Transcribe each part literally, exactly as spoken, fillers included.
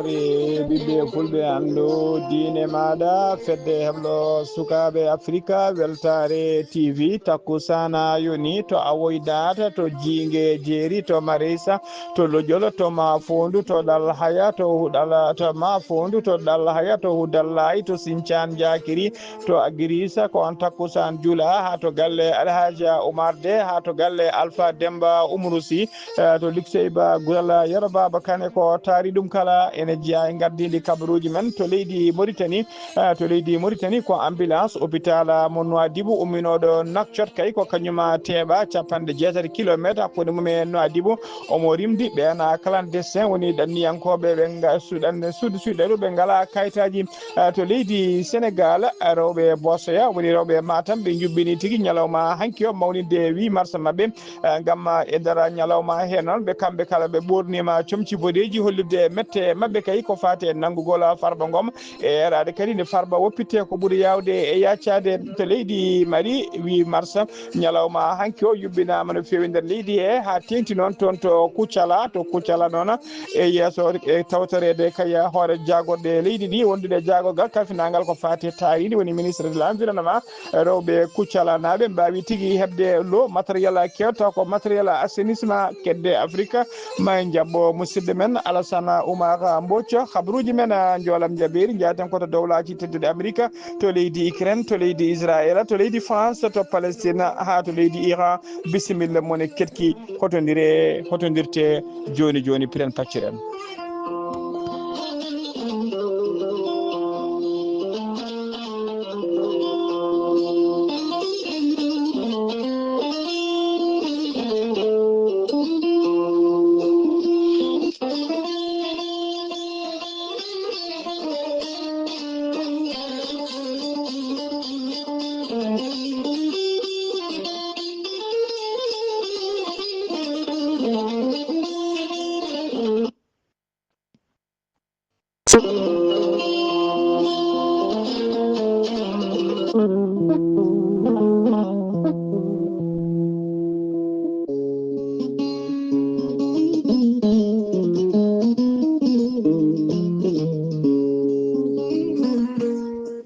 E ɓiɓɓe fulɓe, anndu diine maaɗa, fedde heblo sukaaɓe Afrika, Weltaare T V, takkusaana yoni to Awoydaata, to Jiinge Jeeri, to Mareysa, to Lojolo, to Maafoondu, to Ɗal Haya, to Huɗala, to Maafoondu, to Ɗal Haya, to Hudallaay, to Sincaan Jaakiri, to Agirisa, ko on takkusaan jula, haa to galle Alhaja Umar De, haa to galle Alfa Demba Umrusi, eh, to Luxey Ba Gurala Yero Baba Kane, ko taari ɗum kala ene jeyaa e ngardiindi kabaruuji men to leydi Mauritanie. Eh, to leydi Mauritanie ko ambulance hôpital mo Nouadhibou umminooɗo Nouakchott kay ko kañum teeɓa capanɗe jeetati kilometre hakkunde mum e Nouadhibou. Omo rimdi ɓeen clandestin woni ɗanniyankooɓe ɓe nga-, su-, ɗanne suudu suuɗeɗo ɓe ngalaa kayitaaji, eh, to leydi Sénégal, eh, rewɓe Bosoya woni rewɓe Matam ɓe njuɓɓini tigi ñalawma hanki o mawninde huit mars maɓɓe. Eh, ngam, eh, e nder ñalawma he noon, ɓe kamɓe kala ɓe ɓoorniima comci boɗeeji, hollirde mette maɓɓe kay ko faati e nanngugol Farba Ngom, e eeraade kadi nde Farba woppitte ko ɓuri yaawde e yaacaade to leydi Mali, huit mars. Ñalawma hanki o yuɓɓinaama no feewi nder leydi he, haa teeŋti noon toon to Kucala, to Kucala noon e yeeso e tawtoreede kay hoore jaagorɗe leydi ndi, wondude e jaagorgal kalfinaangal ko faati e taariindi, woni ministre de l'environnement. Rewɓe Kuccalanaaɓe mbaawi tigi heɓde lo matériel keewɗo, taw ko matériel assainissement kedde Afrique. Ma en njaɓɓo musidɗo men Alassane Oumar Mbodj. Habruuji men, ah, njoolam njaɓeeri, njaaten ko to dowlaaji tedduɗi Amerique, to leydi Ukraine, to leydi Israël, to leydi France, to Palestine, haa to leydi Iran. Bisimilla mon e keɗki, hotondire, hotondirte jooni jooni, piren pacciren.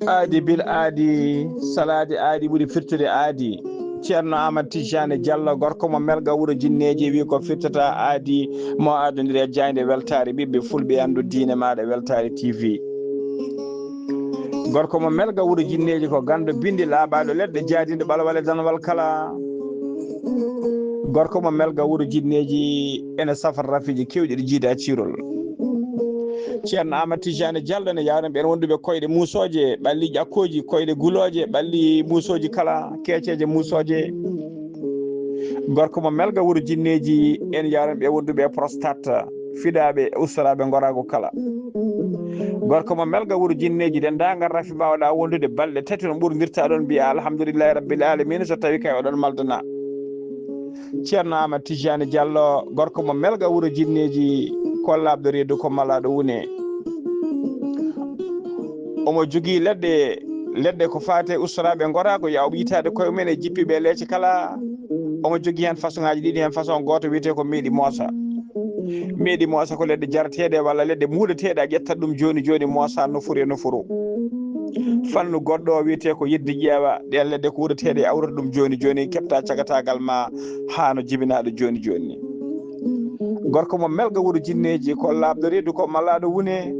Aadi bil aadi, salaade aadi ɓuri firtude aadi. Ceerno Aamadu Tijjaani Jallo, gorko mo Melga wuro Jinneeji, wi ko firtata aadi mo adondiri e jaaynde weltaare ɓiɓɓe fulɓe, anndu diine maaɗa Weltaare T V. Gorko mo Melga wuro Jinneeji ko ganndo binndi laaɓaaɗo leɗɗe jaadinɗo ɓalwale danwal kala. Gorko mo Melga wuro Jinneeji ene safara rafiiji keewɗi ɗi jiida ciirol. Ceerno Aamadu Tijjaani Jallo ne yawna ɓeen wonduɓe koyɗe muusooje, ɓalli ƴakkooji, koyɗe gulooje, ɓalli muusooji kala, keeceeje muusooje. Gorko mo Melga wuro Jinneeji, en yawna ɓe wonduɓe e prostate, fiɗaaɓe, ustoraaɓe ngoraagu kala. Gorko mo Melga wuro Jinneeji, denndaangal rafi mbaawɗaa wondude balɗe tati no ɓurndirta ɗon, mbiya alhamdulillahi rabbil alamina so tawi kay oɗon maldana. Ceerno Aamadu Tijjaani Jallo, gorko mo Melga wuro Jinneeji, ko laaɓɗo reedu, ko malaaɗo wune. Omo jogii leɗɗe, leɗɗe ko faati e ustoraaɓe ngoraagu, yaawɓe yitaade koye mum en e jippiiɓe e leece kala. Omo jogii heen façon ŋaaji ɗiɗi, heen façon gooto wiyetee ko meeɗi moosa. Meeɗi moosa ko leɗɗe jarateeɗe walla leɗɗe muuɗeteeɗe, a ƴettat ɗum jooni jooni, moosa nofuru e nofuru. Fannu goɗɗo o wiyetee ko yeddi ƴeewa, ɗeen leɗɗe ko wuurateeɗe, a wuurata ɗum jooni jooni, keɓta cagataagal ma haa no jibinaaɗo jooni jooni ni. Gorko mo Melga wuro Jinneeji, ko laaɓɗo reedu, ko malaaɗo wune.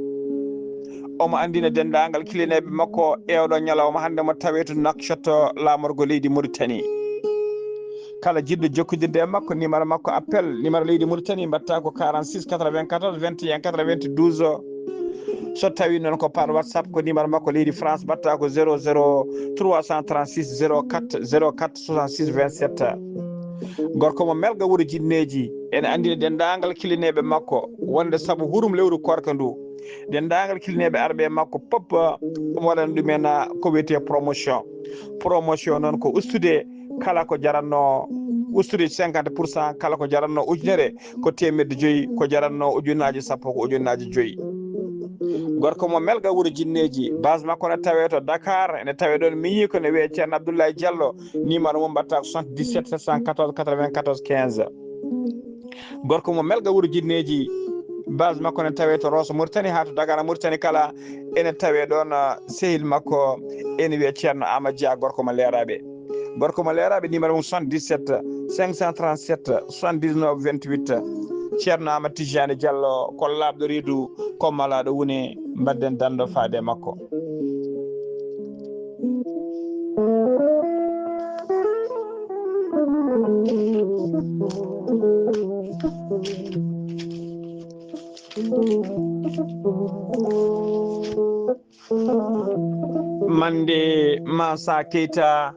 Omo anndina denndaangal kilineeɓe makko e oɗo ñalawma hannde mo tawee to Nouakchott, laamorgo leydi Mauritanie. Kala jiɗɗo jokkondirde e makko, numéro makko appel, numéro leydi Mauritanie, mbaɗta ko quarante-six quatre-vingt-quatorze vingt et un quatre-vingt-douze. So tawi noon ko par WhatsApp, ko numéro makko leydi France, mbaɗta ko zéro zéro trois cent trente-six zéro quatre zéro quatre soixante-six vingt-sept. Gorko mo Melga wuro Jinneeji, ene anndina denndaangal kilineeɓe makko wonde sabu hurum lewru koorka ndu, denndaangal kilineeɓe arɓe e makko pop, omo waɗana ɗumen ko wiyetee promotion. Promotion noon ko ustude kala ko jaratnoo, ustude cinquante pour cent kala ko jaratnoo ujunere, ko teemedde joyi, ko jaratnoo ujunnaaje sappo ko ujunnaaje joyi. Gorko mo Melga wuro Jinneeji, base makko ne tawee to Dakar, ene tawee ɗoon miñi ko ne wiyee Ceerno Abdoulaye Diallo, numéro mum mbaɗta ko soixante-dix-sept sept cent quatorze quatre-vingt-quatorze quinze. Gorko mo Melga wuro Jinneeji, Base makko ne tawee to Rosso Mauritanie haa to Dagana Mauritanie kala, ene tawee ɗoon, ah, sehil makko, ene wiyee Ceerno Amadou Dia, gorko mo Leeraaɓe. Gorko mo Leeraaɓe, numéro mum soixante-dix-sept cinq cent trente-sept soixante-dix-neuf vingt-huit. Ceerno Amadou Tijani Diallo, ko laaɓɗo reedu, ko malaaɗo wune, mbaɗden danndo faade e makko. Mande Mansa Keita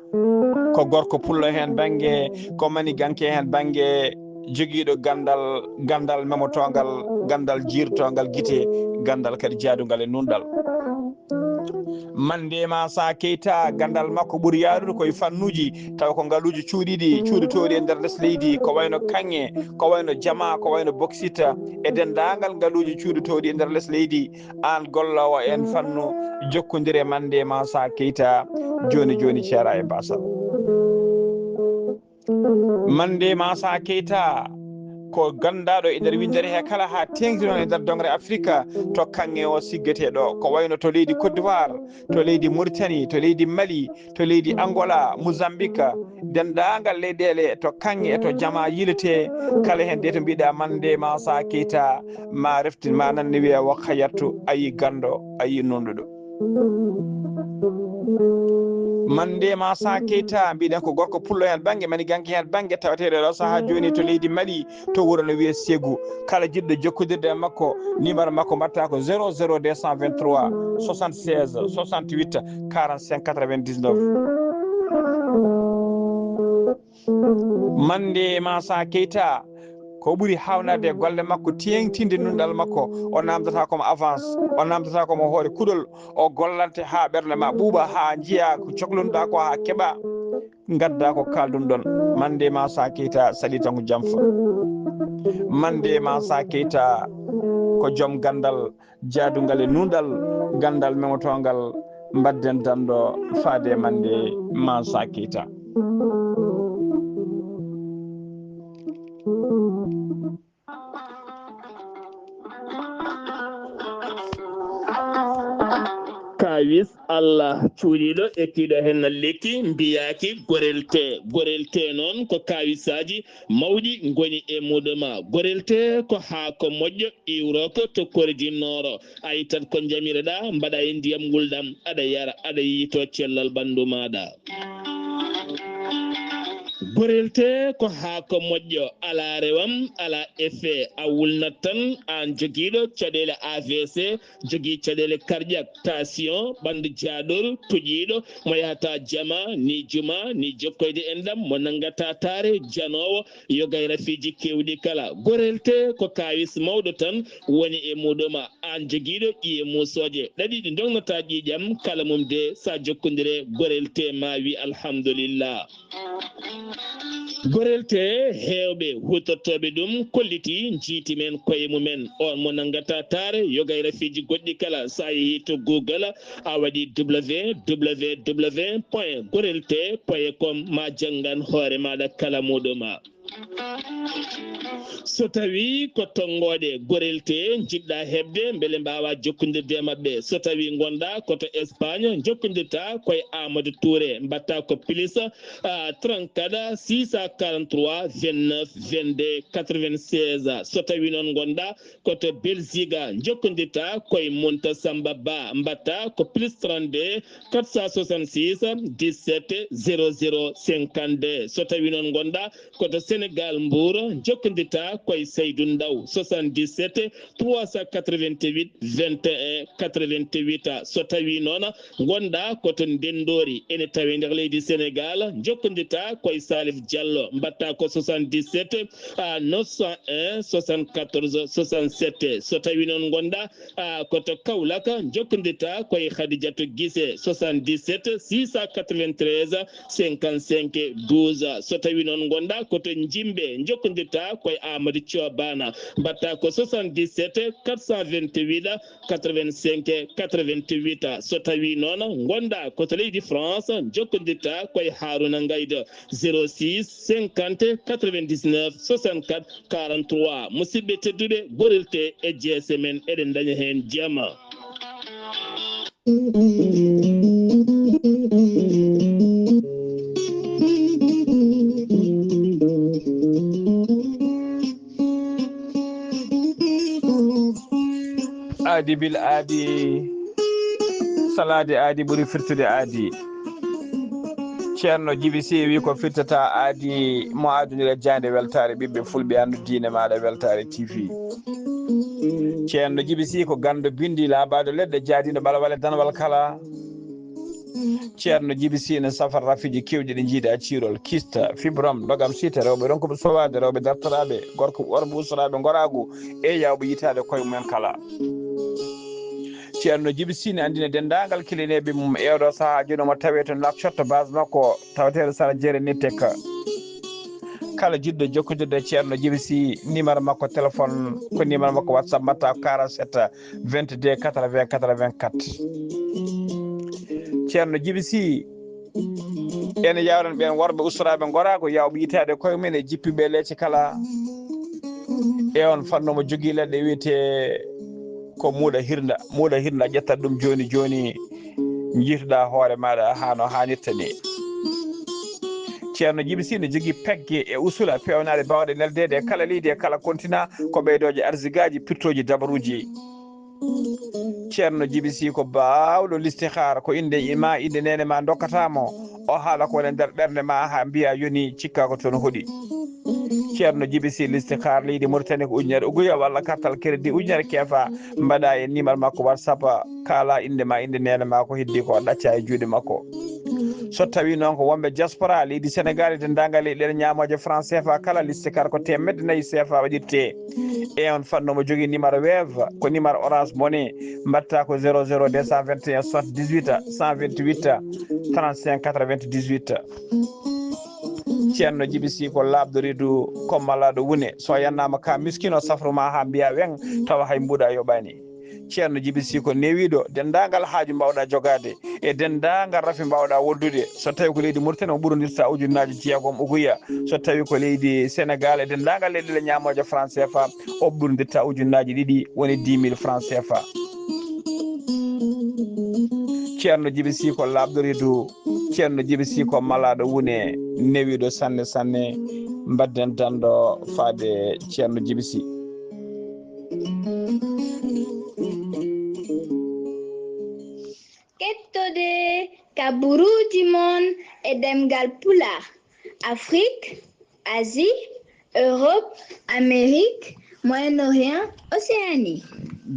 ko gorko pullo heen bannge, ko maniganke heen bannge, jogiiɗo ganndal, ganndal memotoongal, ganndal jiirtoongal gite, ganndal kadi jaadungal e nunɗal. Mande Mansa Keita, ganndal makko ɓuri yaarude ko e fannuuji, tawa ko ngaluuji cuuɗiiɗi, cuuɗotooɗi e nder les leydi, ko wayno kaŋŋe, ko wayno jama, ko wayno boksit, e denndaangal ngaluuji cuuɗotooɗi e nder les leydi. Aan golloowo en fannu, jokkondire Mande Mansa Keita, jooni jooni ceera e baasal. Mande Mansa Keita ko ganndaaɗo e nder winndere he kala, haa teeŋti noon e nder doŋre Afrika, to kaŋŋe o siggetee ɗo, ko wayno to leydi Côte d'Ivoire, to leydi Mauritanie, to leydi Mali, to leydi Angola, Mozambique, denndaangal leyɗeele to kaŋŋe e to jama yiletee, kala heen de to mbiɗa Mande Mansa Keita, ma reftin, ma nanni wiya wakka yattu, a yi ganndo, a yi nunɗuɗo. Mande Mansa Keita, mbiɗen ko gorko pullo heen bannge, maniganke heen bannge, tawateeɗo ɗo sahaa jooni to leydi Mali, to wuro no wiyee Ségou. Kala jiɗɗo jokkondirde e makko, numéro makko mbaɗata ko zéro zéro deux cent vingt-trois soixante-seize soixante-huit quarante-cinq quatre-vingt-dix-neuf. Mande Mansa Keita, ko ɓuri haawnade e golle makko, teeŋtinde nunɗal makko. O naamndata ko mo avance, o naamndata ko mo hoore kuɗol, o gollante haa ɓernde ma ɓuuɓa, haa njiya ko coklunoɗa ko, haa keɓa, ngadda ko kaaldun ɗon. Mande Mansa Keita saɗi tan ko jamfa. Mande Mansa Keita ko joom ganndal, jaadungal e nunɗal, ganndal memotoongal, mbaɗden danndo faade e Mande Mansa Keita. Kaawis Allah cuuɗiiɗo, ekkiiɗo heen lekki, mbiyaaki gorel tee. Gorel tee noon ko kaawisaaji mawɗi ngoni e muɗum. Gorel tee ko haako moƴƴo, iwrooka to kordi nooro. A ittat ko njamiroɗaa, mbaɗaa e ndiyam ngulɗam, aɗa yara, aɗa yiytoo cellal ɓanndu maaɗa. Gorel tee ko haako moƴƴo, alaa rewam, alaa effet, a wulnat tan, aan jogiiɗo caɗeele A V C, jogii caɗeele cardiaque, tension, ɓanndu jaaɗol, toƴiiɗo, mo yahataa jama, ni juma, ni jokkoyde enɗam, mo nanngataa taare, janoowo, yoga e rafiiji keewɗi kala. Gorel tee ko kaawis mawɗo tan woni e muɗum. Aan jogiiɗo ƴiye muusooje ɗaɗi ɗi ndognataa ƴiiƴam, kala mum de, so a jokkondire gorel tee, ma wi alhamdulillah. Gorel tee, heewɓe huutortooɓe ɗum kollitii, njiiti men koye mumen. On mo nanngataa taare, yoga e rafiiji goɗɗi kala, so a yehii to Google, a waɗi W W W point gorel tee point com, ma janngan hoore maaɗa kala muɗum. So tawii ko tonngooɗe gorel tee njiɗɗaa heɓde, mbele mbaawaa jokkondirde e maɓɓe. So tawii ngonɗaa ko to Espagne, njokkondirtaa ko e Amadou Touré, mbaɗtaa ko plus, ah, trente-quatre, six cent quarante-trois, vingt-neuf, vingt-deux, quatre-vingt-seize. So tawii noon ngonɗaa ko to Belgique, njokkondirtaa ko e Munta Samba Ba, mbaɗtaa ko plus trente-deux, quatre cent soixante-six, dix-sept, zéro zéro, cinquante-deux. So tawii noon ngonɗaa ko to Sénégal, Mbour, njokkondirtaa ko e Saydou Ndaw, soixante-dix-sept, trois cent quatre-vingt-huit, vingt et un, quatre-vingt-huit. So tawii noon ngonɗaa ko to Ndenndoori, ene tawee nder leydi Sénégal, njokkondirtaa ko e Salif Diallo, mbaɗtaa ko soixante-dix-sept, ah, neuf cent un, soixante-quatorze, soixante-sept. So tawii noon ngonɗaa, ah, ko to Kaolack, njokkondirtaa ko e Khadijatou Guissé, soixante-dix-sept, six cent quatre-vingt-treize, cinquante-cinq, douze. So tawii noon ngonɗaa ko to Jimɓe njokkondirta koye Amadou Thiobana, mbatta ko soixante-dix-sept quatre cent vingt-huit quatre-vingt-cinq quatre-vingt-huit. So tawi noon ngonɗa ko to leydi France, njokkondirta koye Haruna Ngaydo, zéro six cinquante quatre-vingt-dix-neuf soixante-quatre quarante-trois. Musidɓe tedduɓe, gorirte e jeese men, eɗen daña heen jama. Aadi bil aadi, salaade aadi ɓuri firtude aadi. Ceerno Jibi Si wi ko firtata aadi mo adunira jaande weltaare ɓiɓɓe fulɓe anndu diine maaɗa weltaare T V. Ceerno Jibi Si ko ganndo bindi laabaado leɗɗe jaadiino ɓalwale danwal kala. Ceerno Jibi Si ne safara rafiiji keewɗi ɗi njiida ciirol, kista, fibrom, dogam sita, rewɓe ronkuɓe sowaade, rewɓe dartoraaɓe, gorko worɓe ustoraaɓe ngoraagu, e yawɓe yitaade koye mumen kala. Ceerno Jibi Si ne anndina denndaangal kilineeɓe mum e oɗo sahaa jooni omo tawee to Nouakchott, base makko tawateeɗo Sara Jeere Nittek. Kala jiɗɗo jokkondirde e Ceerno Jibi Si, numéro makko téléphone ko numéro makko WhatsApp mbatta ko quarante-sept vingt-deux quatre-vingts quatre-vingt-quatre. Ceerno Jibi Si, ene yawren ɓeen worɓe ustoraaɓe ngoraagu, yawɓe yitaade koye mum e jippiiɓe leece kala. E on fannu omo jogii leɗɗe wiyetee ko muuɗa hirnda. Muuɗa hirnda, ƴettat ɗum jooni jooni, njiitoɗaa hoore maaɗa haa no haanirta ni. Ceerno Jibi Si ne jogii pegge e usula peewnaaɗe baawɗe neldeede e kala leydi e kala kontina, ko ɓeydooje arzigaaji, pirtooji, dabaruuji. Ceerno Jibi Si ko baawɗo listihaara, ko innde ma, innde neene ma ndokkata mo, o haala ko woni e nder ɓernde ma haa mbiya yoni, cikka ko toon hoɗi. Ceerno Jibi Si, listihaara leydi Mauritanie ko ujunere uguya walla kartal crédit ujunere keefa, mbaɗa e numéro makko WhatsApp, kaala innde ma, innde neene ma, ko heddi ko ɗacca e juuɗe makko. So tawi noon ko wonɓe diaspora leydi Sénégal e denndaangal leyɗeele ñaamooje franc C F A kala, listihaara ko teemedde nayi C F A waɗirte. E on fannu omo jogii numéro Wave, ko numéro Orange Money, mbaɗta ko zéro zéro deux cent vingt et un soixante-dix-huit cent vingt-huit trente-cinq quatre-vingt-dix-huit. Ceerno Jibi Si ko laaɓɗo reedu, kommalaaɗo wune. So yannaama ka miskino safru ma haa mbiya weŋ, tawa hay mbuuɗa yoɓaani. Ceerno Jibi Si ko newiiɗo denndaangal haaju mbaawɗa jogaade e denndaangal rafi mbaawɗa woddude. So tawi ko leydi Mauritanie, o ɓurondirta ujunnaaji jeegom uguya. So tawi ko leydi Sénégal e denndaangal leyɗeele ñaamooje franc C F A, o ɓurondirta ujunnaaji ɗiɗi, woni dix mille franc C F A. Ceerno Jibi Si ko laaɓɗo reedu, Ceerno Jibi Si ko malaaɗo wune, newiiɗo sanne sanne. Mbaɗden danndo faade Ceerno Jibi Si. Kettode kaburuuji mon e ɗemngal Pulaar, Afrique, Asie, Europe, Amérique, Moyen-Orient, Océanie.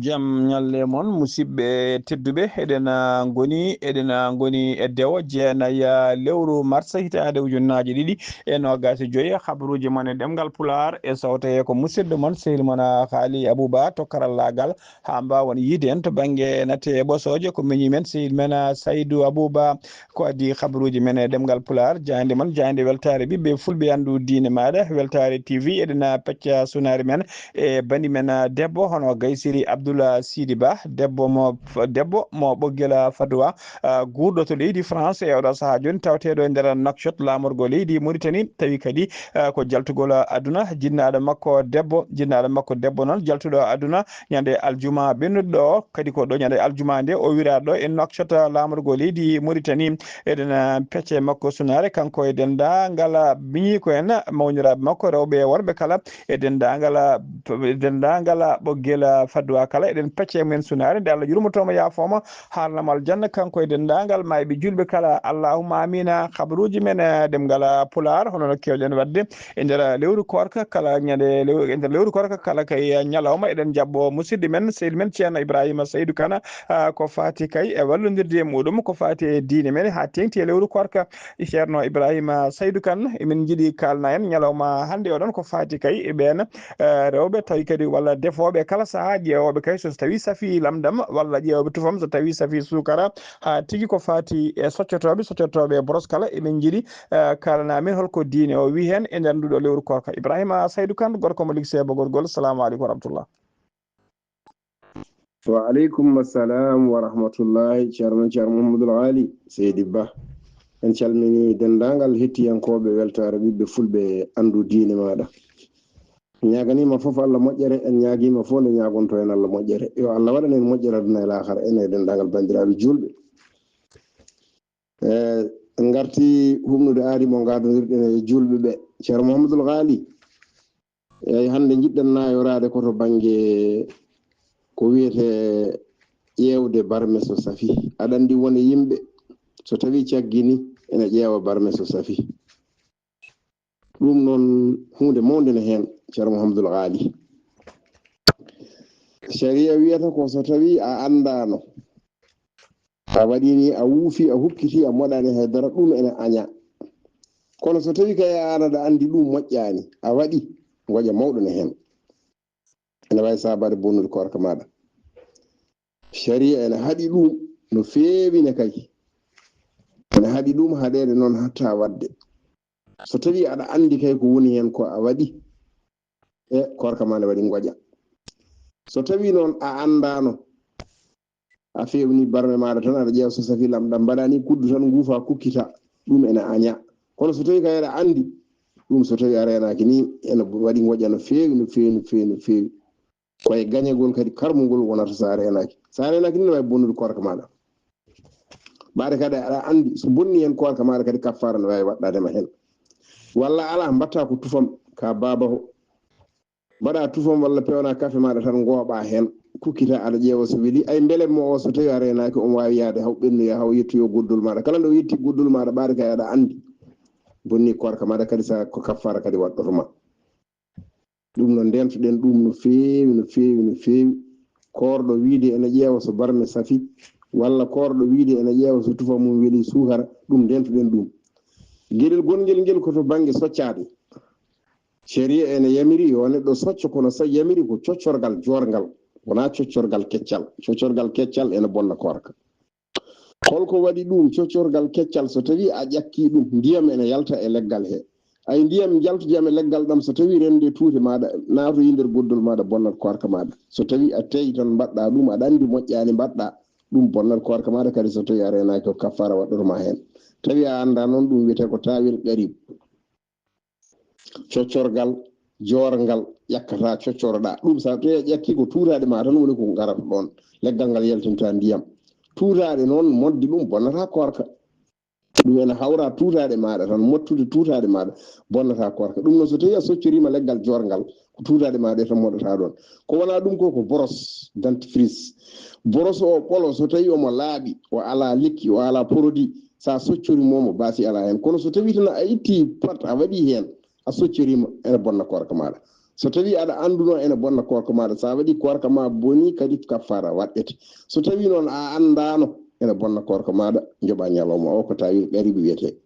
Jam ñalle mon, musidɓe tedduɓe. Eɗen, ah, ngoni, eɗen, ah, ngoni e dewo jeenayi, ah, lewru mars hitaande ujunnaaji ɗiɗi e noogaas e joy. Habaruuji mon e ɗemngal Pulaar e sawto he ko musidɗo mon, sehil mon, ah, Haali Abuba to karallaagal. Haa mbaawen yiide en to bannge nate e ɓosooje, ko miñi men, sehil men, ah, Saydu Abuba. Ko adii habaruuji men e ɗemngal Pulaar, jaaynde mon, jaaynde weltaare ɓiɓɓe fulɓe, anndu diine maaɗa, weltaare T V, eɗen, ah, pecca sunaare men e bani men, ah, debbo, hono Gaysiri Abdullah Sidi Ba, debbo mo, debbo mo Ɓoggel Faduwa, ah, guurɗo to leydi France e oɗo sahaa jooni, tawateeɗo e nder Nouakchott, laamorgo leydi Mauritanie, tawi kadi, ah, ko jaltugol aduna, jinnaaɗo makko debbo, jinnaaɗo makko debbo noon, jaltuɗo aduna, ñande aljuma ɓennuɗo ɗo, kadi ko ɗo ñande aljuma nde o wiraɗo e Nouakchott, laamorgo leydi Mauritanie. Eɗen, ah, pecce makko sunaare, kanko e denndaangal miñiiko en, mawniraaɓe makko, rewɓe e worɓe kala, e denndaangal, e denndaangal Ɓoggel Faduwa kala, eɗen pecce mum en sunaare, nde Allah yurmotooma, yaafooma, haalnama aljanna, kanko e denndaangal maayɓe juulɓe kala. Allahumma amina. Habaruuji men, eh, ɗemngal Pulaar, hono no keewɗen waɗde e nder lewru koorka kala ñande lew-, e nder lewru koorka kala kay ñalawma, eɗen njaɓɓo musidɗo men, sehil men Ceerno Ibrahima Saydu Kana, ah, ko faati kay e wallondirde e muɗum, ko faati e diine men, haa teeŋti e lewru koorka. Ceerno Ibrahima Saydu Kan, emin njiɗi kaalna en ñalawma hannde oɗon ko faati kay e ɓeen, eh, rewɓe, tawi kadi walla defooɓe kala sahaa ƴeewooɓe Ɓe kay so tawi safi lamdam walla ƴeewɓe tufam, so tawi safi suukara, haa tigi ko faati e soccotooɓe, soccotooɓe e boros kala, emin njiɗi, eh, kaalana min holko diine o wi heen e nder nduɗo lewru koorka. Ibrahima Saydu Kan, gorko mo Ligue Sebo Gorgol, salamu aleykum wa rahmatullah. Wa aleykum assalam wa rahmatullahi, Ceerno, Ceerno Mouhamadoul Ghali, Seydi Ba. En calmini denndaangal hettiyankooɓe Weltaare Ɓiɓɓe Fulɓe, anndu diine maaɗa. En ñaaganiima fof Allah moƴƴere, en ñaagiima fof nde ñaagonto en Allah moƴƴere. Yo Allah waɗan en moƴƴere aduna e laakara, en e denndaangal banndiraaɓe juulɓe. E, en ngarti humnude aadi mo ngaadondirɗen e juulɓe ɓe. Ceerno Mouhamadoul Ghali, eyi, hannde njiɗɗen naayoraade ko to bannge ko wiyetee ƴeewde barme so safi. Aɗa anndi won e yimɓe, so tawi caggini, ene ƴeewa barme so safi. Ɗum noon, huunde mawnde ne heen, Ceerno Mouhamadoul Ghali. Sariya wiyata ko so tawi a anndaano, a waɗi ni, a wuufi, a hukkiti, a moɗani hay dara, ɗum ene aña. Kono so tawi kay aan aɗa anndi ɗum moƴƴaani, a waɗi, ngoƴa mawɗo ne heen. Ene waawi saabaade bonnude koorka maaɗa. Sariya ene haɗi ɗum no feewi ne kay. Ene haɗi ɗum haɗeede noon hatta waɗde. So tawi aɗa anndi kay ko woni heen ko a waɗi, e koorka ma ne waɗi ngoƴa. So tawi noon a anndaano, a feewni barme maaɗa tan, aɗa ƴeewa so safi lamɗam, mbaɗa ni kuddu tan, nguufa, kukkita, ɗum ene aña. Kono so tawi kay aɗa anndi, ɗum so tawi a reenaaki ni, ene waɗi ngoƴa no feewi, no feewi, no feewi, no feewi. Ko e gañagol kadi karmugol wonata so a reenaaki. So a reenaaki ni, ne waawi bonnude koorka maaɗa. Ɓaade kadi aɗa anndi, so bonni heen koorka maaɗa kadi, kaffaara ne waawi waɗɗaade ma heen. Walla alaa, mbaɗta ko tufam, ka baaba o. Mbaɗa tufam walla peewna kafe maaɗa tan, ngooɓa heen, kukkita, aɗa ƴeewa so weli. Ay, mbelemma o, so tawi a reenaaki, omo waawi yahde haw ɓennoya, haw yettoyo goddol maaɗa. Kala nde o yetti goddol maaɗa, ɓaade kay aɗa anndi bonni koorka maaɗa kadi, sa ko kaffaara kadi waɗɗoto ma. Ɗum no ndeentoɗen ɗum no feewi, no feewi, no feewi. Koorɗo wiide ene ƴeewa so barme safi, walla koorɗo wiide ene ƴeewa so tufa mum weli suukara, ɗum ndeentoɗen ɗum. Geɗel gongel ngel ko to bannge soccaade. Sariya ene yamiri yo neɗɗo socco, kono sa yamiri ko coccorgal joorngal, wonaa coccorgal keccal. Coccorgal keccal ene bonna koorka. Holko waɗi ɗum? Coccorgal keccal, so tawi a ƴakki ɗum, ndiyam ene yalta e leggal he. Ay, ndiyam jaltudiyam e leggal ɗam, so tawi rende tuute maaɗa, naatoyi nder goddol maaɗa, bonnat koorka maaɗa. So tawi a teyi tan mbaɗɗa ɗum, aɗa anndi moƴƴaani mbaɗɗa, ɗum bonnat koorka maaɗa kadi, so tawi a reenaaki ko kaffaara waɗɗoto ma heen. Tawi a annda noon, ɗum wiyetee ko taawil qarib. Coccorgal, joorngal, ƴakkata, coccoroɗa. Ɗum sa tawi a ƴakki ko tuutaɗe ma tan woni ko ngarata ɗon. Leggal ngal yaltinta ndiyam. Tuutaɗe noon, modde ɗum bonnata koorka. Ɗum ene hawra tuutaɗe maaɗa tan, mottude tuutaɗe maaɗa bonnata koorka. Ɗum noon so tawi a soccoriima leggal joorngal, ko tuutaɗe maaɗa tan moɗata ɗon. Ko wona ɗum ko, ko boros dentifrice. Boros o ɓolo so tawi omo laaɓi, o alaa lekki, o alaa produit, sa soccori momo, baasi alaa heen. Kono so tawi tan a itti pat a waɗi heen, a soccoriima, ene bonna koorka maaɗa. So tawi aɗa annduno ene bonna koorka maaɗa, sa waɗi koorka ma boni kadi, kaffaara waɗɗete. So tawi noon a anndaano, ene bonna koorka maaɗa, njoɓa ñalawma o, ko taawil qariib wiyetee.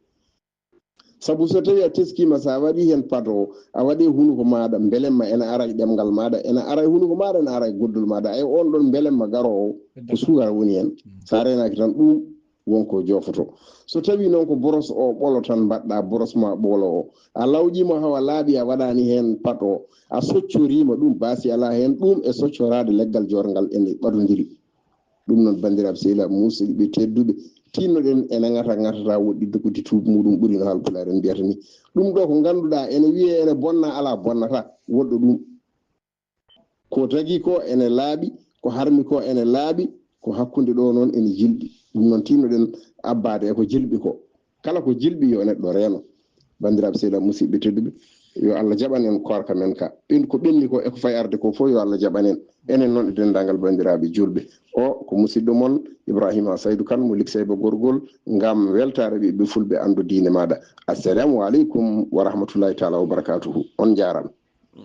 Sabu so tawi a teskiima, sa waɗi heen pat o, a waɗi hunuko maaɗa, mbelemma ene ara e ɗemngal maaɗa, ene ara e hunuko maaɗa, ene ara e goddol maaɗa. Ay, on ɗon mbelemma garoowo, ko suukara woni heen. Sa reenaaki tan, ɗum wonko joofoto. So tawi noon ko boros o ɓolo tan mbaɗɗa, boros ma ɓolo o, a lawƴiima hawa laaɓi, a waɗaani heen pat o, a soccoriima ɗum, baasi alaa heen, ɗum e soccoraade leggal joorngal ene ɓadondiri. Ɗum noon, banndiraaɓe sehilaaɓe musidɓe tedduɓe, tinnoɗen ene ŋata ŋatata woɗɗi dogude tuubi muɗum, ɓuri no Haalpulaar en mbiyata ni. Ɗum ɗo ko ngannduɗaa ene wiyee ene bonna, alaa bonnata, woɗɗo ɗum. Ko tagi ko ene laaɓi, ko harmi ko ene laaɓi, ko hakkunde ɗo noon ene jilɓi. Ɗum noon tinnoɗen abbaade e ko jilɓi ko. Kala ko jilɓi yo neɗɗo reeno. Banndiraaɓe sehilaaɓe musidɓe tedduɓe, yo Allah jaɓan en koorka men ka. Ɓen-, ko ɓenni ko e ko fayi arde ko fof yo Allah jaɓan en. Enen noon e denndaangal banndiraaɓe juulɓe. O ko musidɗo mon Ibrahima Saydu Kan mo Liksayba Gorgol, ngam weltaare ɓiɓɓe fulɓe anndu diine maaɗa. Assalamu aleykum wa rahmatullahi taala wa barakatuhu. On njaaraama.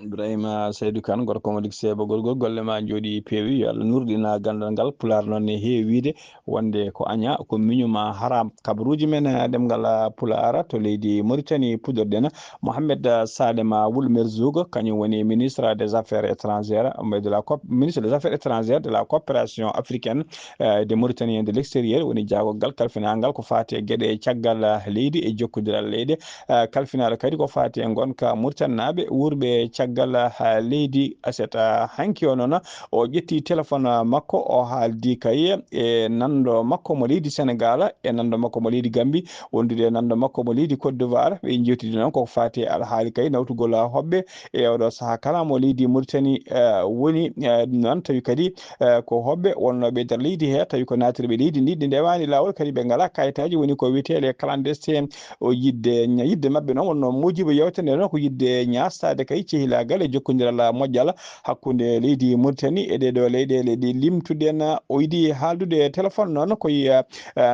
Ibrahima Seydou Kane, gorko mo Likseeba Gorgol, golle ma njooɗi peewi. Yo Allah nurɗina ganndal ngal. Pulaar noon ne heewi wiyde wonde ko aña, ko miño ma haram. Kabaruuji men, eh, ɗemngal, ah, Pulaar to leydi Mauritanie puɗɗorɗen. Mohamed, ah, Salema Wul Merzoug, kañum woni ministre des affaires étrangères, mais de la coop-, ministre des affaires étrangères, de la coopération africaine, eh, de Mauritanie de l'extérieur, woni jaagorgal kalfinaangal ko faati e geɗe caggal, ah, leydi e jokkondiral leyɗe. Eh, kalfinaaɗo kadi ko faati e ngonka Mauritanie naaɓe wuurɓe caggal, ah, leydi Aset. Ah, hanki o noon, o ƴetti téléphone makko, o haaldi kay e nanndo makko mo leydi Senegal, e nanndo makko mo leydi Gambie, wondude e nanndo makko mo leydi Côte d'Ivoire. Ɓe njeewtidi noon ko faati e alhaali kay nawtugol hoɓɓe e oɗo sahaa kala mo leydi Mauritanie, eh, woni, eh, ɗum noon tawi kadi, eh, ko hoɓɓe wonnooɓe e nder leydi he, tawi ko naatirɓe leydi ndi, ɗi ndewaani laawol, kadi ɓe ngalaa kayitaaji, woni ko wiyetee les clandestins. O yiɗde ña-, yiɗde maɓɓe noon wonno moodibo yewtere nde noon ko yiɗde ñaastaade kay cehilaagal e jokkondiral moƴƴal hakkunde leydi Mauritanie e ɗee ɗoo leyɗeele ɗi limtuɗen. O yiɗi haaldude e téléphone noon ko yi, eh,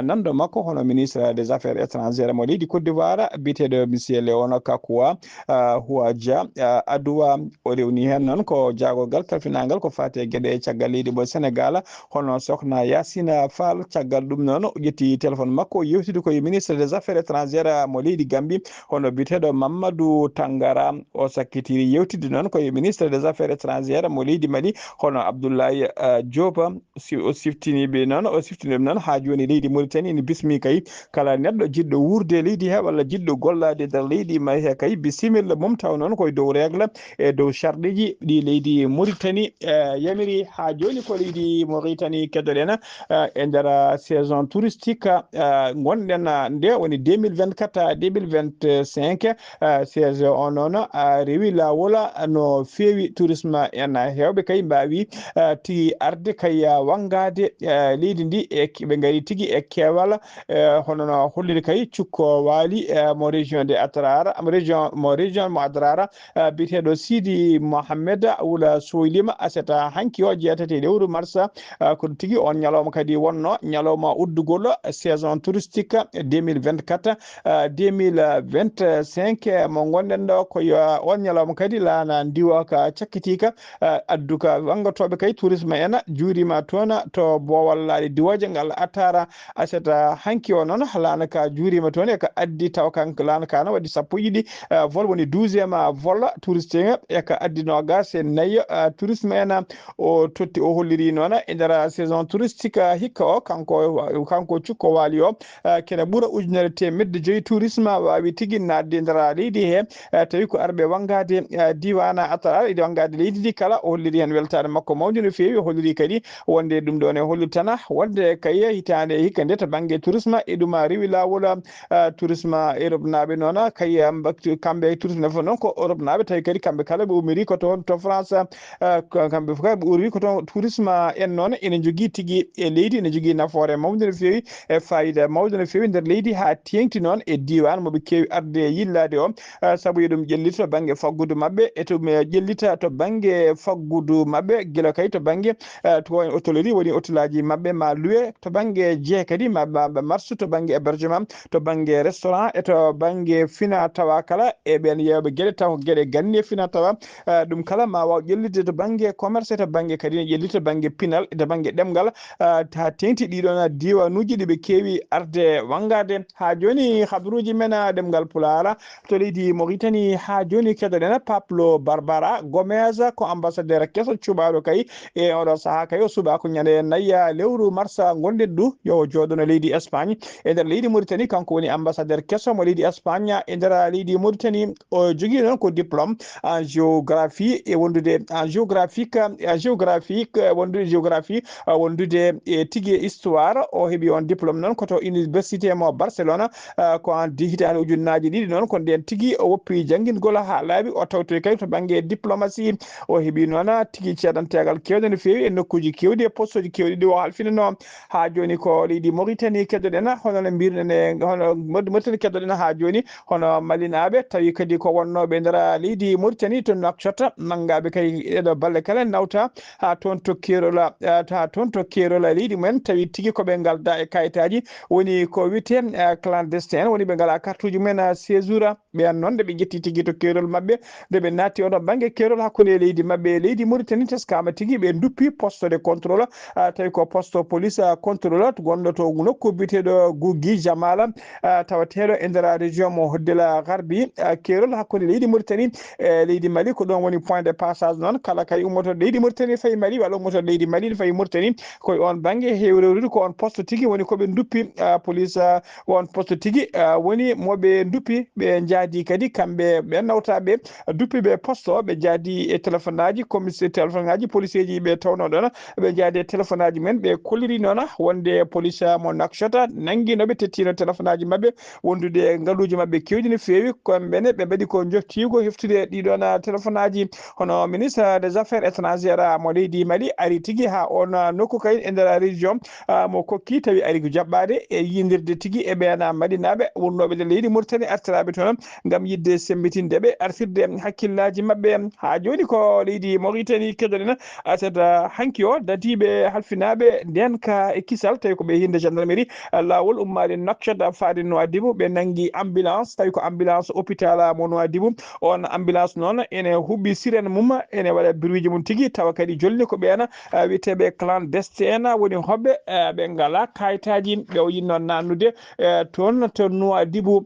nanndo makko hono ministre des affaires étrangères mo leydi Côte d'Ivoire, biyeteeɗo Monsieur Léon Kakoua, eh, Houadja, eh, Adoua. O rewni heen noon ko jaagorgal kalfinaangal ko faati e geɗe caggal leydi mo Senegal, hono Sokhna Yacine Fall. Caggal ɗum noon, o ƴetti téléphone makko, o yewtidi ko e ministre des affaires étrangères mo leydi Gambie, hono biyeteeɗo Mamadou Tangara. O sakkitiri yewtidde noon ko e ministre des affaires étrangères mo leydi Mali, hono Abdoulaye, eh, Diop. Si o siftini ɓe noon, o siftini ɗum noon, haa jooni leydi Mauritanie ene bismi kay kala neɗɗo jiɗɗo wuurde e leydi he walla jiɗɗo gollaade e nder leydi ma he kay, bisimilla mum, taw noon ko e dow règle, e dow sarɗiiji ɗi leydi Mauritanie, eh, yamiri. Haa jooni ko leydi Mauritanie keddoɗen, eh, e nder, eh, saison touristique, eh, ngonɗen, eh, nde woni deux mille vingt-quatre à deux mille vingt-cinq, eh, saison o noon, eh, rewi laawol, eh, no feewi. Tourisme en, eh, heewɓe kay mbaawi, eh, tigi arde kay, eh, wanngaade, eh, leydi ndi e ki-, ɓe ngari tigi e keewal, eh, hono no holliri kay cukko waali, eh, mo région de Atrara, mo région, mo région mo Atrara, eh, biyeteeɗo Sidi Mohamed Wula Soylima, Aseta hanki o jeetati e lewru marsa, eh, ko tigi on ñalawma kadi wonno ñalawma uddugol saison touristique deux mille vingt-quatre, eh, deux mille vingt-cinq, eh, mo ngonɗen ɗo. Ko yo on ñalawma kadi laana ndiwa ka cakkitika, eh, addu ka wanngotooɓe kay tourisme en juurima toon to boowal laaɗe diwooje ngal Atrara. Aseta hanki o noon laana ka juurima toon e ka addi taw kan laana ka no waɗi sappo e ɗiɗi, eh, vol woni douzième, eh, vol touriste e ka addi noogaas e nayi, eh, tourisme en o totti. O holliri noon e nder saison touristique, eh, hikka o kanko, kanko cukko waali o, eh, kene ɓura ujunere teemedde joyi tourisme waawi tigi naatde e nder leydi he, eh, tawi ko arɓe wanngaade, eh, diiwaan Atrara, e wanngaade leydi ndi kala. O holliri heen weltaare makko mawnde no feewi. O holliri kadi wonde ɗum ɗoon e hollitana wonde kay hitaande e hikka nde to bannge tourisme e ɗum rewi laawol, eh, tourisme Europe naaɓe noon kay, eh, mbaktu-, kamɓe tourisme fof noon ko Europe naaɓe, tawi kadi kamɓe kala ɓe ummiri ko toon to France, eh, ko kamɓe fof kay ɓe ummiri ko toon. Tourisme en noon ene njogii tigi e leydi, ene njogii nafoore mawnde no feewi, e fayida mawɗo no feewi nder leydi, haa teeŋti noon e diiwaan mo ɓe keewi arde yillaade o, eh, sabu eɗum ƴellita to bannge faggudu maɓɓe, eɗum, eh, ƴellita to bannge faggudu maɓɓe, gila kay to bannge, eh, to woni hôtellerie, woni hôtellerie maɓɓe ma loué, to bannge jeeya kadi ma, ma, ma marsu, to bannge hébergement, to bannge restaurant, e to bannge fina tawa kala, e ɓeen yeewɓe geɗe taw ko geɗe ganni e fina tawa, eh, ɗum kala ma waaw ƴellitde to bannge commerce, to bannge kadi ne ƴellita to bannge pinal, to bannge ɗemngal, eh, haa teeŋti ɗii ɗoon diiwaanuuji ɗi ɓe keewi arde wanngaade. Haa jooni, habaruuji men, eh, ɗemngal Pulaar to leydi Mauritanie. Haa jooni, keɗoɗen Pablo Barbara Gomez, ko ambassadeur keso cuɓaaɗo kay e oɗo sahaa kay. O suɓaa ko ñande nayi lewru marsa ngonɗen ɗo, yo o jooɗono leydi Espagne. E nder leydi Mauritanie, kanko woni ambassadeur keso mo leydi Espagne e nder leydi Mauritanie. O jogii noon ko diplôme en géographie e wondude en géographique, en géographique, eh, wondude géographie, eh, wondude e tigi e histoire. O heɓi on diplôme noon ko to université mo Barcelona, eh, ko en di-, hitaande ujunnaaji ɗiɗi noon, ko ndeen tigi o woppi janngingol haa laaɓi. O tawtoyi kadi to bannge diplomatie. O heɓi noon tigi ceedanteegal keewɗe no feewi e nokkuuji keewɗi e postooji keewɗi ɗi o halfinanoo. Haa jooni ko leydi Mauritanie keɗoɗen, hono no mbirɗen e, hono Mauritanie keɗoɗen haa jooni, hono Malinaaɓe, tawi kadi ko wonnooɓe nder leydi Mauritanie to Nouakchott, nanngaaɓe kay ɗeɗo balɗe kala nawta haa toon to Kerola, eh, haa toon to Kerola leydi mumen, tawi tigi ko ɓe ngalda e kayitaaji, woni ko wiyetee, eh, clandestin, woni ɓe ngalaa kartuuji mumen, eh, séjour. Ɓeen noon, nde ɓe ƴetti tigi to keerol maɓɓe, nde ɓe Naati oɗo bannge keerol hakkunde leydi maɓɓe e leydi Mauritanie, teskaama tigi ɓe nduppi poste de contrôle, ah, tawi ko poste police, ah, contrôle gonɗo to nokku biyeteeɗo Guggi Jamala, ah, tawateeɗo e nder région mo Hoddela Garbi, ah, keerol hakkunde leydi Mauritanie e leydi Mali. Ko ɗon woni point de passage noon. Kala kay ummoto leydi Mauritanie fayi Mali, walla ummoto leydi Mali fayi Mauritanie, koye on bannge heewi rewrude ko on poste tigi woni ko ɓe nduppi, ah, police, ah, on poste tigi, ah, woni mo ɓe nduppi, ɓe njaadi kadi kamɓe ɓe nawtaaɓe duppi ɓe poste o, ɓe njaadi e téléphone aji, commissaire téléphone aji, police ji ɓe tawno ɗon, ɓe njaadi e téléphone aji men, ɓe kolliri noon wonde police mo Nouakchott nanngino ɓe, tettino téléphone aji maɓɓe, wondude e ngaluuji maɓɓe keewɗi no feewi, ko mbene ɓe mbaɗi ko joftiigo heftude ɗiɗon téléphone aji. Hono ministre des affaires étrangères mo leydi Mali ari tigi haa on nokku kay e nder région, ah, mo kokki tawi ari ko jaɓɓaade e yindirde tigi e ɓeen Malinaaɓe wonnooɓe nder leydi Mauritanie artiraaɓe toon ngam yiɗde semmbitinde ɓe, artirde hakkillaaji maɓɓe. Haa jooni ko leydi Mauritanie keɗoɗen aset, ah, hanki o dadiiɓe halfinaaɓe ndeen ka e kisal tawi ko ɓe hinde gendarmerie, ah, laawol ummaade Nouakchott faade Nouadhibou, ɓe nanngi ambulance tawi ko ambulance hôpital mo Nouadhibou. On ambulance noon ene huɓɓi sirène mum, ene waɗa bruitji mum tigi, tawa kadi jolni ko ɓeen, ah, wiyeteeɓe clandestin en, woni hoɓɓe, ah, ɓe ngalaa kayitaaji, ɓe o yiɗno naannude, eh, toon to Nouadhibou.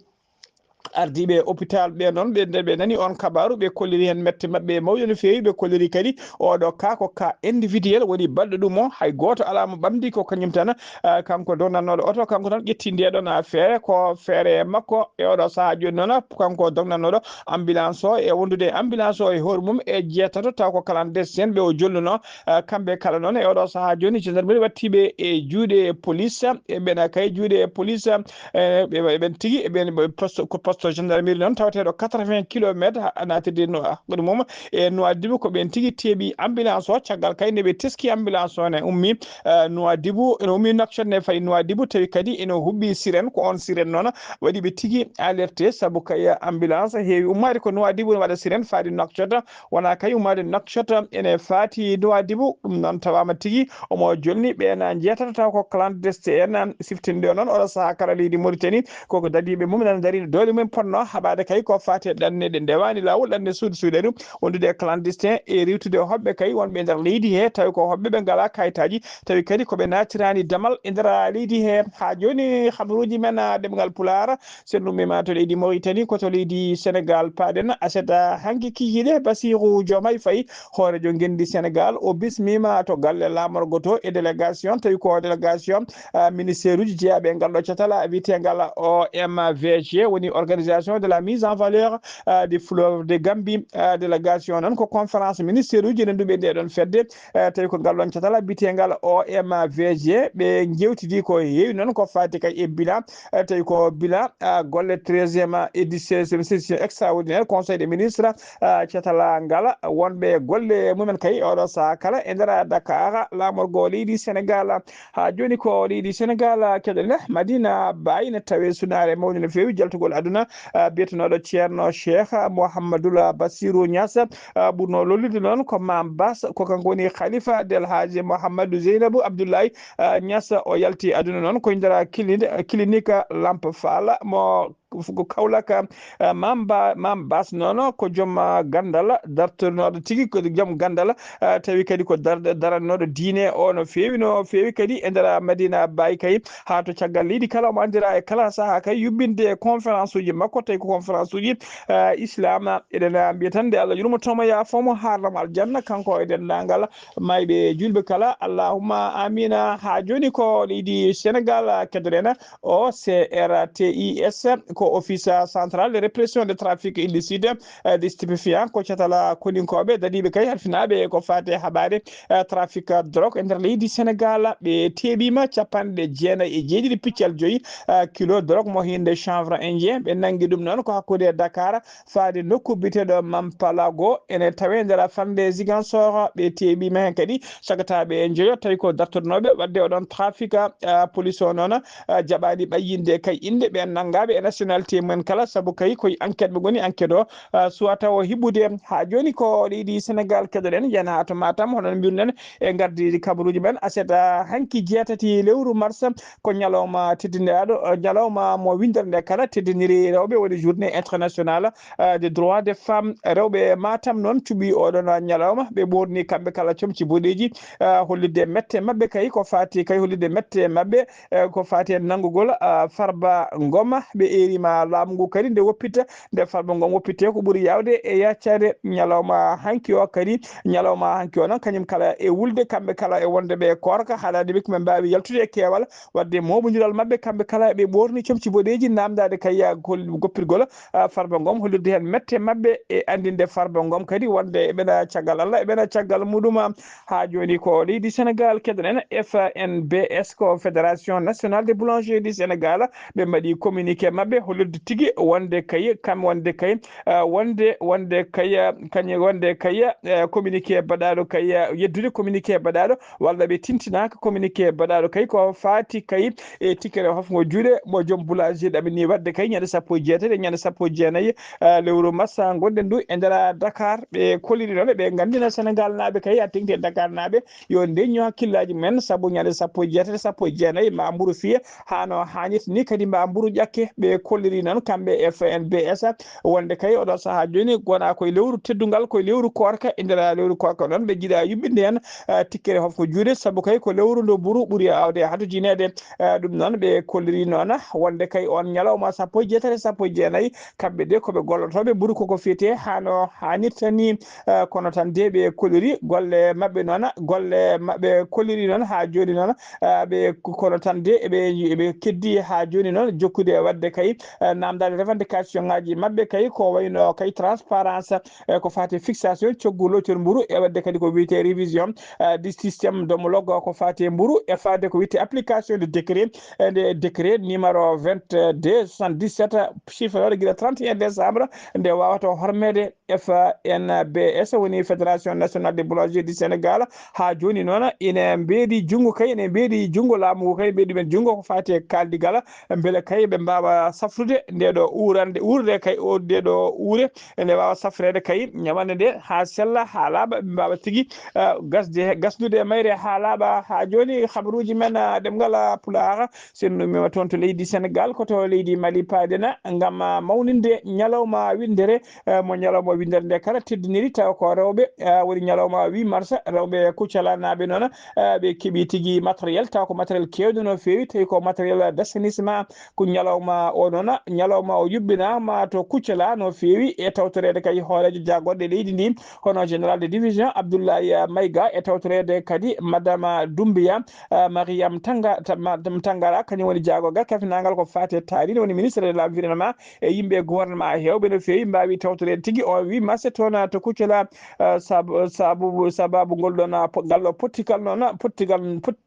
Ardiiɓe hôpital ɓe noon, ɓe, nde ɓe nani on kabaaru, ɓe kolliri heen mette maɓɓe mawɗe no feewi, ɓe kolliri kadi oɗo cas ko cas individuel, woni baɗɗo ɗum o, hay gooto alaa mo ɓamdi, ko kañum tan, ah, kanko dognannooɗo oto, kanko tan ƴetti ndee ɗoon affaire, ko feere makko e oɗo sahaa jooni noon, kanko dognannooɗo ambulance o, e wondude e ambulance o e hoore mum e jeetato, taw ko clandestin ɓe o jolluno, ah, kamɓe kala noon e oɗo sahaa jooni, gendarmerie wattiiɓe e juuɗe police, e ɓena kay juuɗe police, e ɓe, ɓe, ɓen tigi, e ɓen, ɓe poste, ko poste gendarmerie noon tawateeɗo quatre-vingts kilomètres ha, naatirde no hakkunde mum e Nouadhibou, ko ɓen tigi teeɓi ambulance o, caggal kay nde ɓe teski ambulance o ne ummi, eh, Nouadhibou, ene ummi Nouakchott ne fayi Nouadhibou, tawi kadi ene huɓɓi sirène, ko on sirène noon waɗi ɓe tigi alerté, sabu kay ambulance heewi ummaade ko Nouadhibou ne waɗa sirène faade Nouakchott, wona kay ummaade Nouakchott ene faati Nouadhibou. Ɗum noon tawaama tigi omo jolni ɓeen njeetato taw ko clandestin en, siftinde o noon oɗo sahaa kala leydi Mauritanie koko dadiiɓe mum ene ndari doole mum ponno haɓaade kay ko faati e ɗanne ɗe ndewaani laawol, ɗanne suudu suuɗeeru, wondude e clandestin e riiwtude hoɓɓe kay wonɓe e nder leydi he, tawi ko hoɓɓe ɓe ngalaa kayitaaji, tawi kadi ko ɓe naatiraani damal e nder leydi he. Haa jooni habaruuji men, ah, ɗemngal Pulaar, so en ummiima to leydi Mauritanie, ko to leydi Sénégal paaɗen. Aset hanki kikiiɗe, Bassirou Diomaye Faye, hooreejo ngenndi Sénégal, o bismiima to galle laamorgo to e délégation, tawi ko délégation, ah, ministère uji jeyaaɓe e ngal ɗo catal wiyeteengal O M V G, woni Organisation de la Mise en Valeur, ah, du Fleuve de Gambie. Ah, délégation noon ko conférence ministère uji renduɓe nde ɗon fedde, eh, tawi ko ngal ɗon catal biyeteengal O M V G. Ɓe njeewtidi ko heewi noon ko faati kay e bilan, eh, tawi ko bilan, ah, golle treizième et dix-septième session extraordinaire Conseil des ministres, ah, catal ngal, wonɓe golle mumen kay oɗo sahaa kala e nder Dakar, laamorgo leydi Sénégal. Haa jooni ko leydi Sénégal keɗoɗen, Madina Baye ne tawe sunaare mawnde no feewi jaltugol aduna, ah, biyetenooɗo Ceerno Cheikh Mouhamadoul Bassirou Niass, ah, ɓurno lollude noon ko Maam Baas, ko kanko woni Khalifa Del Hadji Mouhamadou Zeynabou Abdoulaye, ah, Niass. O yalti aduna noon ko nder clini-, clinique Lamp Fall mo ko Kaolack, ah, Maam Ba-, Maam Baas noon ko joom, ah, ganndal, dartornooɗo tigi ko joom ganndal, ah, tawi kadi ko dar-, darannooɗo diine o no feewi, no feewi kadi e nder Madina Baye kay, haa to caggal leydi kala omo anndira e kala sahaa kay yuɓɓinde conférence uji makko, tawi ko conférence uji, ah, islam. Eɗen, ah, mbiya tan nde Allah yurmoto mo, yaafo mo, haarna mo aljanna, kanko e denndaangal maayɓe juulɓe kala, allahumma amina. Haa jooni ko leydi Sénégal, ah, keɗoɗen, O C R T I S, ko Office Central de Répression de Trafic Illicite, eh, de Stupéfiant, ko catal koninkooɓe dadiiɓe kay halfinaaɓe ko faati e haɓaade, eh, trafic drogue e nder leydi Sénégal. Ɓe teeɓiima capanɗe jeenayi e jeeɗiɗi piccal joyi, eh, kilo drogue mo hinde chanvre indien. Ɓe nanngi ɗum noon ko hakkunde Dakar faade nokku biyeteeɗo Mampalago, ene tawee nder falnde Ziguinchor. Ɓe teeɓiima heen kadi sagataaɓe njoyo, tawi ko dartornooɓe waɗde oɗon trafic. Ah, police o noon, ah, jaɓaani ɓayyinde kay innde ɓeen nanngaaɓe e national yalti e mumen kala, sabu kay koye enquête ɓe ngoni, enquête o, ah, suwata o hiɓɓude. Haa jooni ko leydi Senegaal keɗoɗen, yen haa to Matam, hono no mbiruɗen e ngardiiɗi kabaruuji men. Aset, ah, hanki jeetati lewru mars, ko ñalawma teddiniraaɗo, ah, ñalawma mo winndere nde kala teddiniri rewɓe, woni journée internationale, ah, des droits des femmes. Rewɓe Matam noon cuɓi oɗon ñalawma, ɓe ɓoorni kamɓe kala comci boɗeeji, ah, hollitde mette maɓɓe kay, ko faati kay hollitde mette maɓɓe, eh, ko faati e nanngugol, ah, Farba Ngom. Ɓe eerima laamu ngu kadi nde woppita, nde Farba Ngom woppite ko ɓuri yaawde e yaccaade ñalawma hanki o kadi. Ñalawma hanki o noon, kañum kala e wulde, kamɓe kala e wonde ɓe koorka, haɗaade ɓe ko ɓe mbaawi yaltude e keewal, waɗde mooɓondiral maɓɓe, kamɓe kala ɓe ɓoorni comci boɗeeji, naamndaade kay, ah, gol-, goppirgol, ah, Farba Ngom, hollirde heen mette maɓɓe e anndinde Farba Ngom kadi wonde eɓena caggal Allah, eɓena caggal muɗum. Haa jooni ko leydi Senegaal keɗoɗen, F N B S, ko Fédération Nationale des Boulangers du Sénégal, ɓe mbaɗi communiqué maɓɓe hollirde tigi wonde kay, kam wonde kay, ah, wonde, wonde kay, ah, kañum wonde kay, ah, communiqué baɗaaɗo kay, ah, yeddude communiqué baɗaaɗo, walla ɓe tintinaaka communiqué baɗaaɗo kay ko faati kay e tikkere hofngo juuɗe mo joom boulanger ɗaɓɓini waɗde kay ñande sappo e jeetati e ñande sappo e jeenayi, ah, lewru mars ngonɗen ndu e nder Dakar. Ɓe kolliri noon, ɓe nganndina Senegaal naaɓe kay, a teŋti e Dakar naaɓe, yo ndeñño hakkillaaji mumen, sabu ñande sappo e jeetati, sappo e jeenayi ma mburu fiye haa no haanirta ni, kadi ma mburu ƴakke. Ɓe kolliri noon kamɓe F N B S wonde kay oɗo sahaa jooni wona koye lewru teddungal, koye lewru koorka, e nder lewru koorka noon ɓe njiɗa yuɓɓinde heen, ah, tikkere hofngo juuɗe, sabu kay ko lewru ndu mburu ɓuri aawde hatojinede. Ah, ɗum noon ɓe kolliri noon wonde kay on ñalawma sappo e jeetati, sappo e jeenayi, kamɓe de ko ɓe gollotooɓe mburu koko fiyete haa no haanirta ni, ah, kono tan de ɓe kolliri golle maɓɓe noon, golle maɓɓe kolliri noon haa jooni noon, ah, ɓe, kono tan de eɓe, eɓe keddi haa jooni noon jokkude e waɗde kay, ah, naamndaade revendication ŋaaji maɓɓe kay ko wayno kay transparence, eh, ko faati e fixation coggu lootol mburu, e waɗde kadi ko wiyetee révision, eh, du système d'homologue ko faati e mburu, e faade ko wiyetee application de décret, eh, nde décret numéro vingt-deux soixante-dix-sept, chiffre o gila trente et un décembre, nde wawata hormeede F N B S, woni Fédération Nationale des Boulangers du Sénégal. Haa jooni noon ene mbeedi junngo kay, ene mbeedi junngo laamu ngu kay, mbeedi men junngo ko faati e kaaldigal, mbele kay ɓe mbaawa safrude nde ɗo uurande, uurde kay, o nde ɗo uure, ene waawa safreede kay ñamande nde haa sella, haa laaɓa, ɓe mbaawa tigi, ah, gasde, gasnude e mayre haa laaɓa. Haa jooni, habaruuji men, ah, ɗemngal, ah, Pulaar, senndumiima toon to leydi Senegaal, ko to leydi Mali paaɗen, ngam, ah, mawninde ñalawma winndere, eh, mo ñalawma winndere nde kala teddiniri, tawa ko rewɓe, eh, woni ñalawma huit mars, rewɓe Kuccalanaaɓe noon, eh, ɓe keɓi tigi matériel, tawa ko matériel keewɗo no feewi, tawi ko matériel d'assainissement. Ko ñalawma o noon, ñalawma o yuɓɓinaama to Kuccala no feewi, e tawtoreede kay hooreejo jaagorɗe leydi ndi, hono général de division Abdoulaye Maïga, e tawtoreede kadi Madame Doumbouya, eh, Mariam Tanga-, Ta-, Madame Tangara, kañum woni jaagorgal kafinaangal ko faati e taariindi, woni ministre de l'environnement, e yimɓe gouvernement heewɓe no feewi mbaawi tawtoreede tigi o huit mars toon to Kuccala, eh, sab-, sabu, sababu ngol ɗoon, ah, po-, ngal ɗo pottigal noon, pottigal, pot-,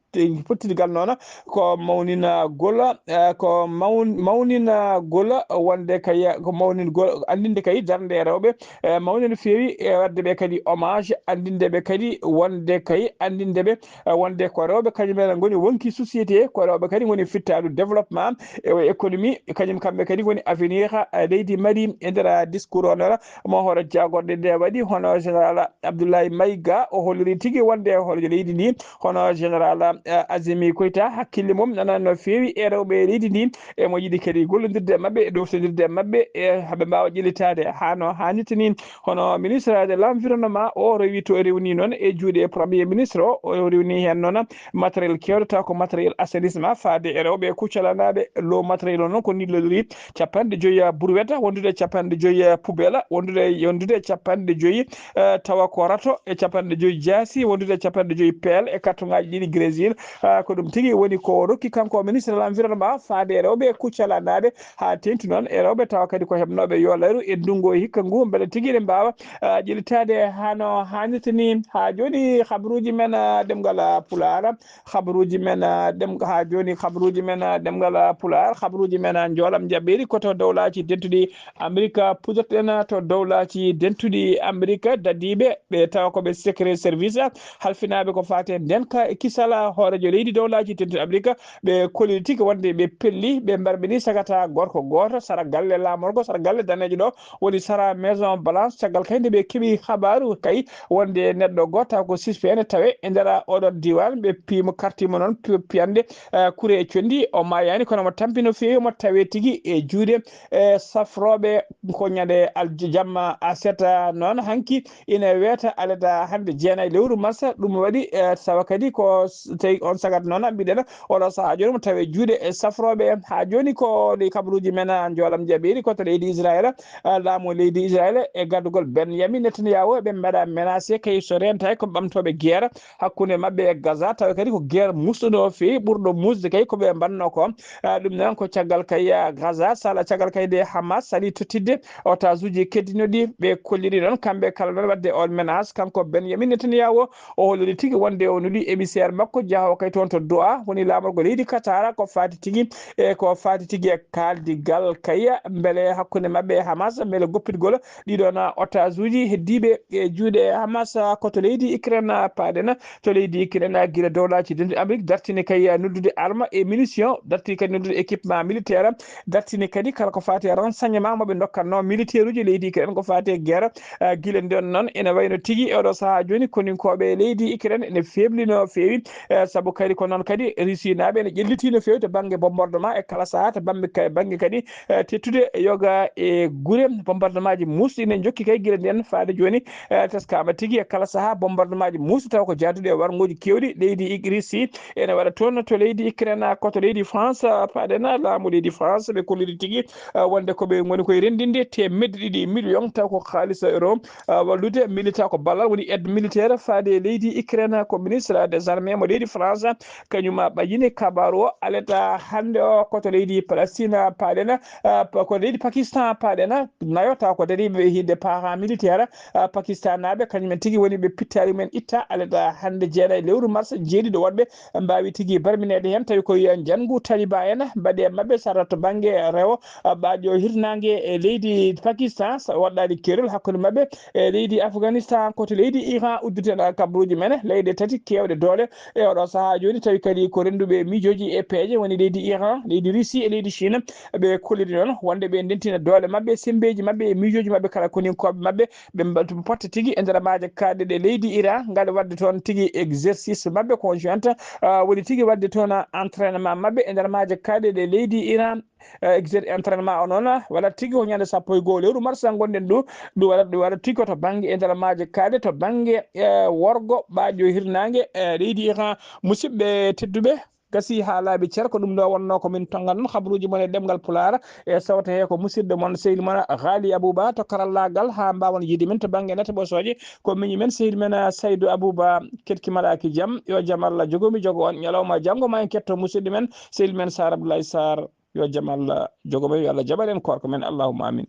pottidigal noon ko mawninagol, eh, ko mawn-, mawninagol wonde kay, ko mawningol, anndinde kay darnde e rewɓe, eh, mawni no feewi, e waɗde ɓe kadi hommage, anndinde ɓe kadi wonde kay, anndinde ɓe, eh, wonde ko rewɓe kañum en ngoni wonki société, ko rewɓe kadi ngoni fittaandu développement e o économie, kañum kamɓe kadi ngoni avenir, eh, leydi Mali. E nder discours o noon mo hoore jaagorɗe nde waɗi, hono général Abdoulaye Maïga, o holliri tigi wonde hooreejo leydi ndi, hono général, eh, Azimi Koita, hakkille mum nana no feewi e rewɓe leydi ndi, emo yiɗi kadi gollondirde e maɓɓe, e ɗoftondirde e maɓɓe, e haɓe mbaawa ƴellitaade haa no haanirta ni. Hono ministre de l'environnement, o rewi to, o rewni noon e juuɗe premier ministre o, o rewni heen noon matériel keewɗo, taw ko matériel assainissement faade e rewɓe Kuccalanaaɓe. Lo matériel o noon ko ni lolori: capanɗe joyi brouette, wondude capanɗe joyi poubelle, wondude, wondude capanɗe joyi, eh, tawa ko rato, e capanɗe joyi jaasi, wondude capanɗe joyi pelle e kartoŋaaji ɗiɗi grésil. Ah, ko ɗum tigi woni ko rokki kanko ministre de l'environnement faade e rewɓe Kuccalanaaɓe, haa teeŋti noon e rewɓe tawa kadi ko heɓnooɓe yoolaaru e ndunngu hikka ngu, mbele tigi ene mbaawa, ah, ƴellitaade haa no haanirta ni. Haa jooni, habaruuji men, ah, ɗemngal, ah, Pulaar, habaruuji men, ah, ɗem-, haa jooni, habaruuji men, ah, ɗemngal, ah, Pulaar, habaruuji men, ah, njoolam njaɓɓeeri ko to Dowlaaji Dentuɗi Amerik, puɗɗoto-ɗen to Dowlaaji Dentuɗi Amerik, dadiiɓe ɓe tawa ko ɓe secret service, halfinaaɓe ko faati e ndeenka e kisal, hooreejo leydi Dowlaaji Dentuɗi Amerika, ɓe koliri tigi wonde ɓe pelli, ɓe mbarmini sagata gorko gooto sara galle laamorgo, sara galle daneejo ɗo woni sara Maison Blanche. Caggal kay nde ɓe keɓi habaaru kay wonde neɗɗo gooto taw ko suspect ene tawe e nder oɗon diiwaan, ɓe piimo kartiimo noon pi-, piyande, eh, kure e conndi. O maayaani, kono mo tampi no feewi, mo tawe tigi e juuɗe, eh, safrooɓe. Ko ñande aljamma aset, ah, noon hanki ina weeta alada hannde jeenayi lewru mars. Ɗum waɗi, eh, tawa kadi ko s-, tawi on sagat noon mbiɗen oɗo sahaa jooni mo tawe juuɗe e safrooɓe. Haa jooni ko ɗi kabaruuji men, ah, njoolam jaɓeeri ko to leydi Israel, ah, laamu leydi Israel e gardugol Benyamin Netanyahu, ɓe mbaɗa menacé kay so rentay ko ɓamtooɓe guerre hakkunde maɓɓe e Gaza, tawa kadi ko guerre musɗo no feewi, ɓurɗo musde kay ko ɓe mbanno ko. Ah, ɗum noon ko caggal kay, ah, Gaza sala, caggal kay nde Hamas sali tottidde otage uji keddinoɗi, ɓe kolliri noon kamɓe kala noon wadde on menace. Kanko Benyamin Netanyahu o holliri tigi wonde o nuli émissaire makko jaahowo kay toon to Doha, woni laamorgo leydi Qatar, ko faati tigi e ko faati tigi e kaaldigal kay mbele hakkunde maɓɓe e Hamas, mbele goppitgol ɗiɗon otage uji heddiiɓe e juuɗe Hamas, ko to leydi Ukraine paaɗen. To leydi Ukraine, gila Dowlaaji Dentuɗi Amerik dartini kay noddude arme e munition, dartini kadi noddude équipement militaire, dartini kadi kala ko faati e renseignement mo ɓe ndokkatno militaire uji leydi Ukraine ko faati e guerre. Eh, gila nden noon ene wayno tigi e oɗo sahaa jooni koninkooɓe leydi Ukraine ene feebli no feewi, eh, sabu kadi ko noon kadi Russie naaɓe ene ƴelliti no feewi to bannge bombardement e kala sahaa to bambe ka-, bannge kadi, eh, tettude yoga e gure. Bombardement ji musɗi ne njokki kay gila nden faade jooni, eh, teskama tigi e kala sahaa bombardement ji musɗi taw ko jaaduɗe e warngoji kewɗi leydi Ik-, Russie ene waɗa toon to leydi Ukraine, ko to leydi France, ah, paaɗen laamu leydi France ɓe kolliri tigi, ah, wonde ko ɓe ngoni koye renndinde teemedde ɗiɗi million taw ko haalis euro, ah, wallude militaire ko ballal woni aide militaire faade e leydi Ukraine. Ko ministre des armées mo leydi France kañum ɓayyini kabaaru o aleta hannde o ko to leydi Palestine paaɗen, ah, pa-, ko leydi Pakistan paaɗen nayo taw ko dariiɓe hinde paramilitaire, ah, Pakistan naaɓe kañum en tigi woni ɓe pittaali men itta aleta hannde jeenayi lewru mars jeeɗiɗo woɗɓe mbaawi tigi barmineede heen tawi ko yo njanngu Taliban en mbaɗe maɓɓe sara to bannge rewo, ah, ɓaaƴo hirnaange e leydi Pakistan so waɗɗaali keerol hakkunde maɓɓe e leydi Afghanistan ko to leydi Iran udditen kabaruuji men leyɗe tati keewɗe doole. E oɗo sahaa jooni tawi kadi ko rennduɓe miijooji e peeje woni leydi Iran, leydi Russie e leydi Chine. Ɓe kolliri noon wonde ɓe ndentina doole maɓɓe, semmbeeji maɓɓe e miijooji maɓɓe kala koninkooɓe maɓɓe ɓe mbaltu potta tigi e nder maaje kaaɗe ɗe leydi Iran ngal waɗde toon tigi exercice maɓɓe conjointe, ah, woni tigi waɗde toon entraînement maɓɓe e nder maaje kaaɗe ɗe leydi Iran. Eh, exer-, entraînement o noon waɗat tigi ko ñande sappo e goo lewru mars ngonɗen ɗo. Ɗum waɗat, ɗum waɗat tigi ko to bannge e nder maaje kaaɗe to bannge, eh, worgo ɓaaƴo hirnaange, eh, leydi Iran. Musidɓe tedduɓe, gasi haa laaɓi cer, ko ɗum ɗo wonnoo ko min tonngan noon habaruuji mon e ɗemngal Pulaar, e sawto hee ko musidɗo mon sehil mon Ghali Abouba to karallaagal haa mbaawan yiide min to bannge nate ɓosooje. Ko miñi men sehil men, ah, Saydou Abouba, ketki malaaki jam, yo jam Allah jogo mi jogo on ñalawma janngo ma en ketto musidɗo men sehil men Sar Abdoulaye Sarr. Yo jam Allah jogo men, yo Allah jaɓan en koorka men, allahumma amin.